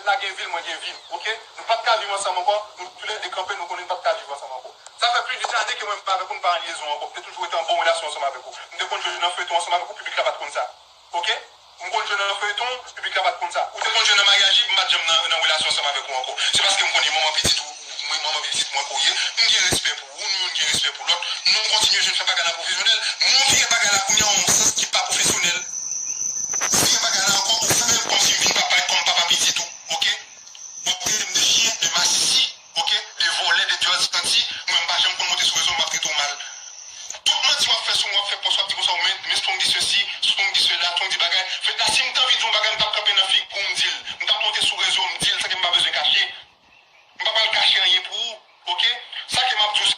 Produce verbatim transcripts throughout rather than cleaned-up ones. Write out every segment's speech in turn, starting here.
ta gen vi l, mwen gen vi m, oke? Nou pa t ka viv ansanm ankò, nou toulède kanpe, nou konnen n pa t ka viv ansanm ankò. Sa fè plis de dis ane ke mwen menm avèk ou, m pa an lyezon ankò. M te toujou rete an bon relasyon ansanm avèk ou. M te konn jwe nan feyton ansanm avèk ou, piblik la pa t konn sa. Oke? M konn jwe nan feyton, piblik la pa t konn sa. Ou te konn jwe nan maryaj, m pa t janm nan, nan relasyon ansanm avèk ou ankò. Se paske m konnen manman pitit ou, mwen, manman pitit mwen ke w ye. M gen respè pou ou, nou youn gen respè pou lòt. Nou kontinye jwenn fè bagay la pwofesyonèl. Men w vire bagay la kounye a yon sans ki pa pwofesyonèl. Ou vire bagay la ankò, ou fè menm kòmsi m vin papa, kòm papa pitit ou, oke? W ap trete m de chyen, de masisi, oke? De vòlè, de dyòl santi. Mwen, m pa janm konn monte sou rezo, m ap trete w mal. Tout manti w ap fè sou mwen, w ap fè pòs, w ap di konsa, w men, men Strong di sesi, Strong di sela, Strong di bagay. Fedna, si m t anvi di yon bagay, m t ap kanpe nan figi w, m di l. M t ap monte sou rezo, m di l, sa ke m pa bezwen kache. M pa pral kache anyen pou ou, oke? Sa ke m ap di w,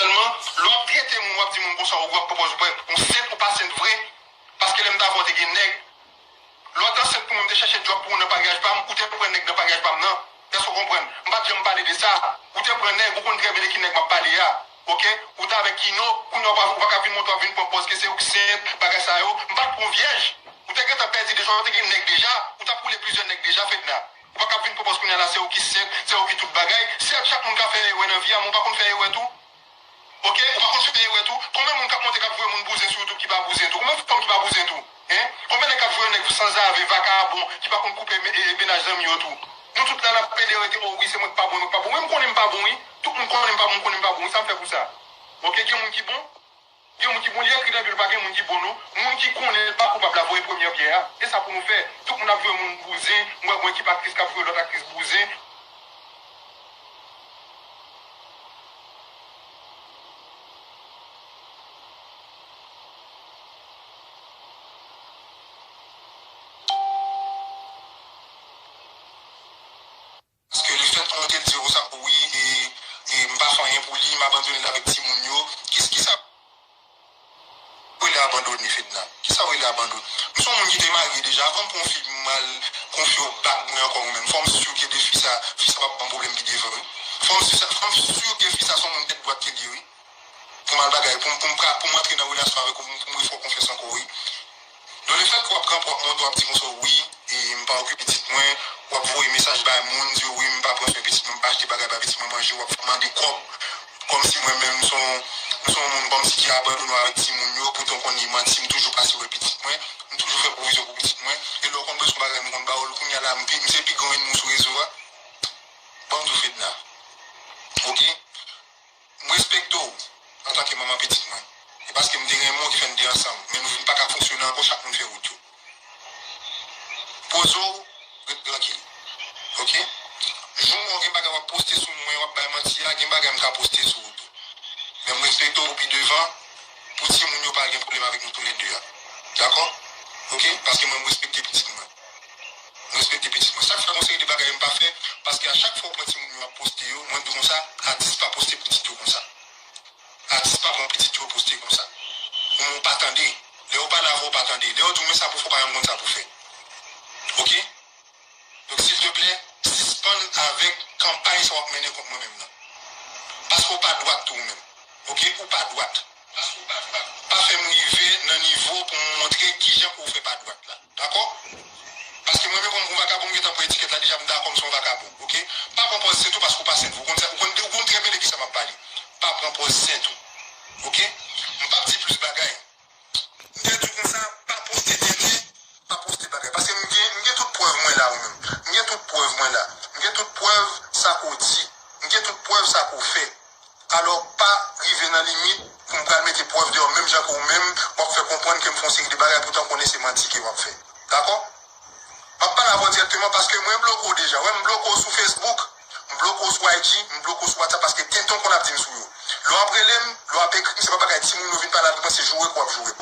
sèlman, lè w ap trete moun, w ap di moun konsa, ou ap pwopòze, w ap sent, ou pa sent vre. Paske lè m t avè w, te gen nèg. Lè w t ansent pou mwen, m te chèche djòb pou ou nan paryaj pa m, ou te pran nèg nan paryaj pa m nan. Èske w konprann? M pa t janm pale de sa. Ou te pran nèg, ou konn trè byen de ki nèg m ap pale a. Oke? Ou t avèk Kino, kounye a ou pa, ou pa ka vin montre w ap vin pran pòz ke se ou ki sent, bagay sa yo. M pa t pran w vyèj. Ou te gentan pèdi deja, ou te gen nèg deja, ou t ap woule plizyè nèg deja, Fedna. Ou pa ka vin pran pòz kounye a la, se ou ki sent, se ou ki tout bagay. Sèt, chak moun ka fè erè nan vi a, men ou pa konn fè erè tou. Oke? Ou pa konn fè erè tou. Konbyen moun k ap monte k ap voye moun bouzen sou YouTube ki pa bouzen tou? Konbyen fanm ki pa bouzen tou? Hein? Konbyen nèg k ap voye nèg sanzave, vakabon, ki pa konn koupe me-, e, e, mennaj zanmi yo tou? Nou tout la n ap pede rete, o wi, se mwen k pa bon, mwen k pa bon. Wi, m konnen m pa bon, wi. Tout moun konnen m pa bon, m konnen m pa bon, wi, sa m fè pou sa. Oke, gen moun ki bon? Gen moun ki bon, li ekri nan Bib, pa gen moun ki bon, non. Moun ki konnen l pa koupab la voye premyè pyè a. E sa pou nou fè. Tout moun ap voye moun bouzen, m wè gon ekip aktris k ap voye lòt aktris bouzen. Paske lefètke mwen te di konsa, wi, e, e m pa fè anyen pou li, m abandone l avèk timoun yo. Kis-, kisa w rele abandone, Fedna? Kisa w rele abandone? M se yon moun ki te marye deja. Avan m pran yon fi, m al konfye w bak mwen ankò, ou menm. Fò m si ke de fi sa, fi sa p ap ban m pwoblèm pi devan, wi. Fò m si sa, fò m si ke fi sa se yon moun tèt dwat ke l ye, wi. Pou m al bagay, pou m, pou m pra-, pou m antre nan relasyon avèk ou, pou m, pou m refè w konfyans ankò, wi. Donk, lefètke w ap kanpe, w ap monte, w ap di konsa, wi, e m pa okipe pitit mwen, w ap voye mesaj bay moun, di yo, wi, m pa pran swen pitit mwen, m pa achte bagay bay pitit mwen manje, w ap mande kòb, kòmsi mwen menm, m se yon, m se yon moun kòmsi ki abandone w avèk timoun yo, poutan w konnen manti, m toujou pase wè pitit mwen, m toujou fè pwovizyon pou pitit mwen, e lè w konn bezwen bagay, m konn ba w l, kounye a la, m pi, m se pi gran ènmi w sou rezo a. Ban m di w, Fedna. Oke? M respekte w antanke manman pitit mwen. E paske m te renmen w ki fè n te ansanm. Men nou vin pa ka fonksyone ankò, chak moun fè wout yo. Poze w, ret trankil. Oke? Jou w gen bagay w ap poste sou mwen, w ap bay manti a, gen bagay m ka poste sou ou tou. Men m respekte w pou pi devan, pou timoun yo pa gen pwoblèm avèk nou toulède a. Dakò? Oke? Paske mwen, m respekte pitit mwen. M respekte pitit mwen. Sa k fè gon seri de bagay m pa fè, paske a chak fwa w pran timoun yo ap poste yo, mwen di w konsa, atis pa poste pitit yo konsa. Atis pa pran pitit yo poste konsa. Ou menm ou pa tande. Lè yo pale avè w, ou pa tande. Lè yo di w men sa pou w fè, ou pa janm konn sa pou w fè. Oke? Donk, silteplè, sispann avèk kanpay sa w ap mennen kont mwen menm nan. Paske w pa dwat tou ou menm. Oke? Ou pa dwat. Pa fè m rive nan nivo pou m montre kijan pou w fè pa dwat la. Dakò? Paske mwen menm kòm yon vakabon, m gentan pran etikèt la deja, m dakò m se yon vakabon. Oke? Pa pran pòz sent ou paske w pa sent. Ou konn sa, ou konn, ou konn trè byen de kisa m ap pale. Pa pran pòz sent ou. Oke? M p ap di plis bagay. M te di w konsa, pa poste tenten, pa poste bagay. Paske m gen, m gen tout prèv mwen la, ou menm. M gen tout prèv mwen la. M gen tout prèv sa ke w di. M gen tout prèv sa ke w fè. Alò, pa rive nan limit pou m pral mete prèv deyò menm jan ke w menm, w ap fè konprann ke m fè yon seri de bagay, poutan w konnen se manti ke w ap fè. Dakò? M ap pale avè w dirèkteman paske mwen bloke w deja. Wè, m bloke w sou Facebook, m bloke w sou I G, m bloke w sou WhatsApp paske tenten w konn ap di m sou yo. Lè w ap rele m, lè w ap ekri m, se pa bagay timoun yo vin pale avèk mwen, se joure ke w ap joure m.